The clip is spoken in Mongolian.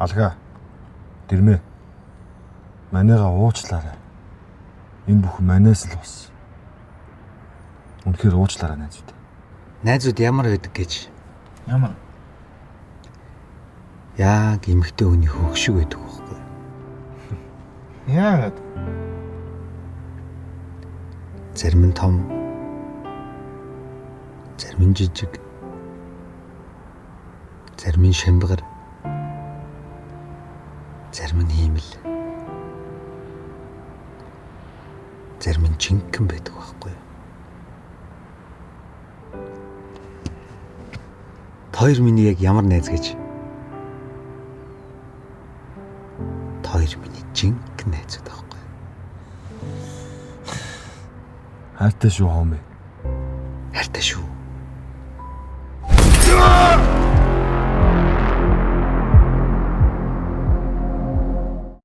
Алга. Дэрмэ. Манайга уучлаарай. Энэ бүхэн манайс л болсон. Үнэхээр уучлаарай найзууд. Найзууд ямар байдаг гэж? Ямар? Яг эмэгтэй хүний хөх шиг байдаг байхгүй. Яагаад? Зарим нь том, зарим нь жижиг, зарим нь шамбгар, зарим нь хиймэл, зарим нь жинхэнэ байдаг байхгүй. Хоёр миний яг ямар найз гэж? Хоёр миний жинхэнэ найзууд байхгүй. Хайртай шүү хомээ. Хайртай шүү.